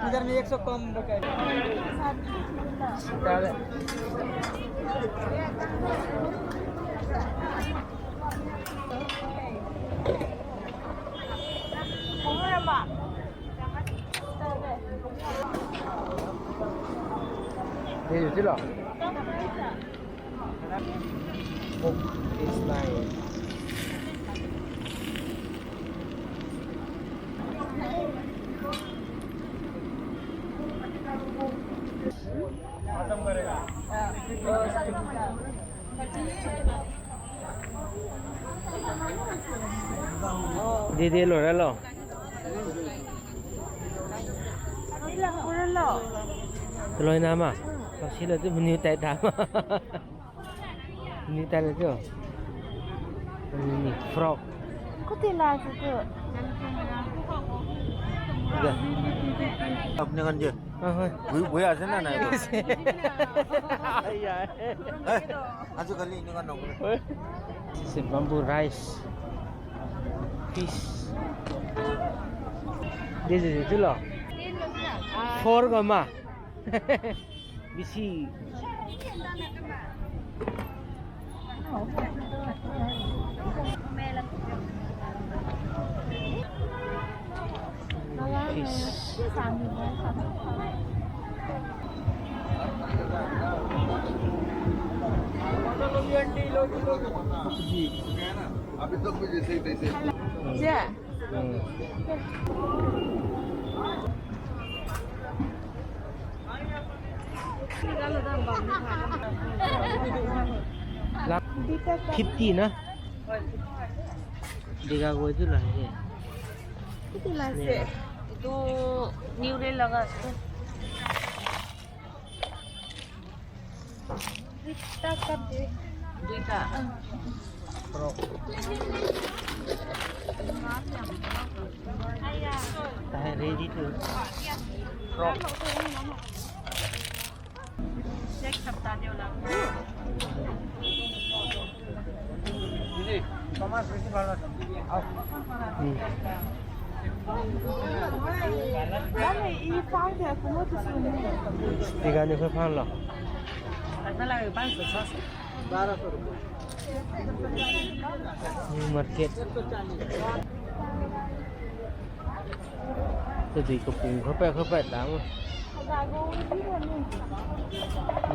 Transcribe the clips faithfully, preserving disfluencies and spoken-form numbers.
इधर में एक सौ कम रखा है। Ni, ni lo. Pork is nice. Didi lo ra lo. Teloi nama. Kasi lo tu menu tai tama. Ni tai le tu. Ni frog. Kau ti la tu tu. Ya. Apne kan je. Ah, hoi. Wei, wei aja na na. Ya. Eh, aja kali ni kan dong. Si bamboo rice. Fish. This is it lo. Four ga ma. Bisi. Fish. Hmm. Lakh fifty na? Dega goi tu la ye. Itu la se. Itu new reel laga. Duita kap de. Duita. Tahe ready to. Frog. Check sabta deo la. Tigani khoi phang lo. New market. Tadui kapung khapad khapad tang.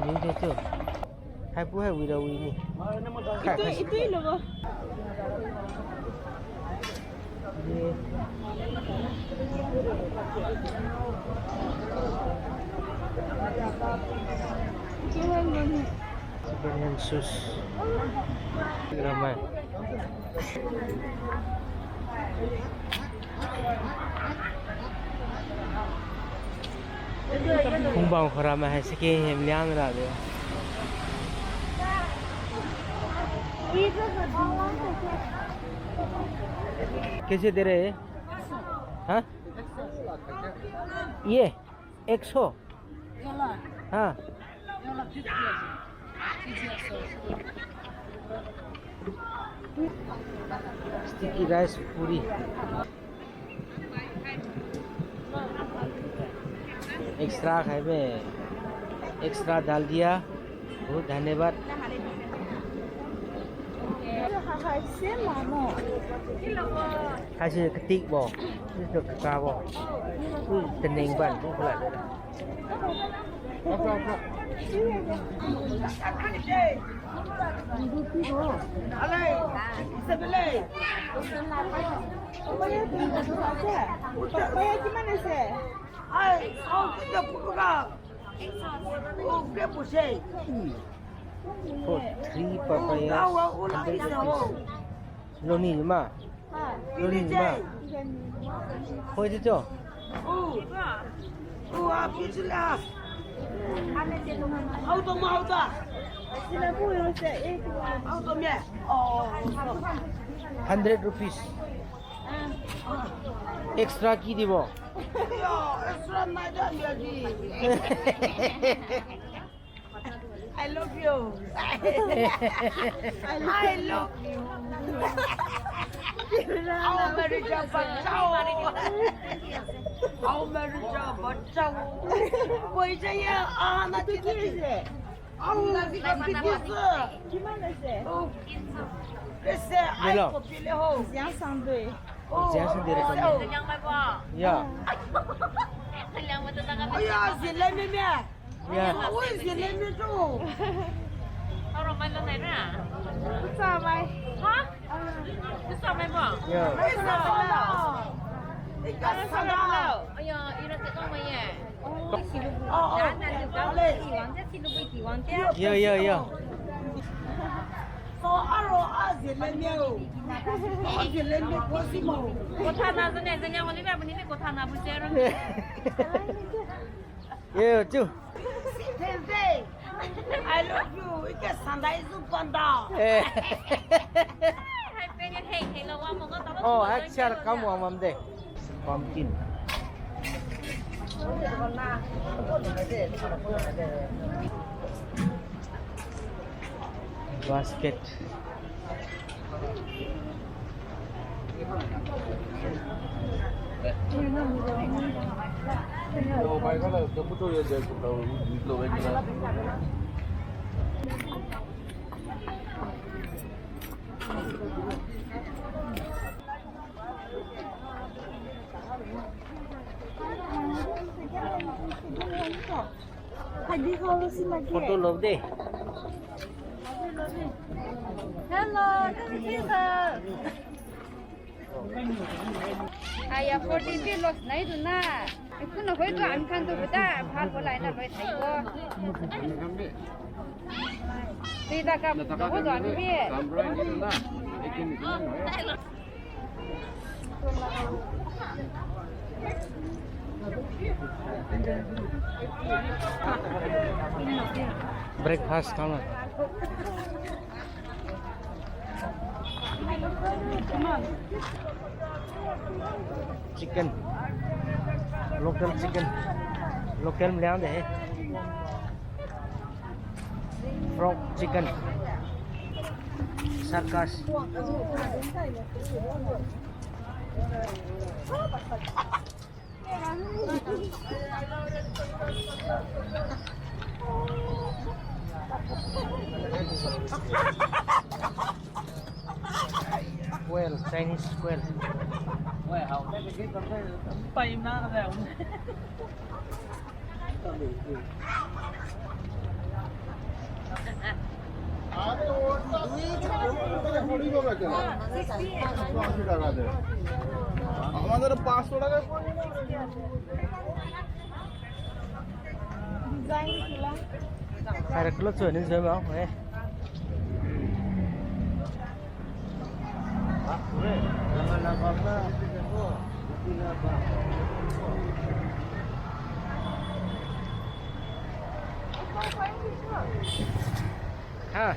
Ni de tu. Haipu hai wira wini. Itu, itu logo. Ye. Second hand shoes. Ramai. Khungbang khora mai hai second hand liang ra de. कैसे दे रहे हैं? हाँ? ये एक सौ। हाँ। Sticky rice puri. Extra khai be. Extra dal diya. बहुत धन्यवाद. Haise katik bo. Haise kaka bo. Ui, teneng ban tu pula. For three papayas, hundred rupees. Loni ma. Loni ma. Hoi di cho. Hundred rupees. Extra ki dibo. Extra nai da. I love you. I love you. Our marriage, Papa. Ciao. How many job, but job. Koi jaya, ah, na tu kiri se. Au, na tu kiri se. Kimana se? Oh. Kese, ai, kopi le ho. Jiang sang dui. Oh. Jiang sang dui le kopi. Ya. Aya, zile mi mi. Ya. Ui, zile mi tu. Aro mai lo nai na. Kusa mai. Ha? Kusa mai bo? Ya. Ui, sa sa la. Ika sa la. Aya, ira te kau mai ye. Oh, oh. Jan na lu kau, ale. Tiwang je, silu bui tiwang je. Ya, ya, ya. So, aro a zile mi o. A zile mi ko si mo. Kotha na zene, zene, wani ba, wani ba, kotha na bu se ro. Yo, chu. Tenzei, I love you. Ike sandai zu panda. Eh. Hai, pengen hei, hei la wa mo ga ta. Oh, hai, share kam wa mam de. Pumpkin. Basket. Photo lo de. Hello, this is Lisa. Aya, forty three loss nai du na. Iku na hoi tu an khan tu bida, bhal bo lai na loi thai bo. Ti da ka, da ho do an bi. Breakfast kama. Chicken. Local chicken. Local maliang de hai. Frog chicken. Circus. Quail, Chinese quail. আমাদের পাঁচশো টাকা করে। Design sila. Harap lo chun ni jema, eh. Ha.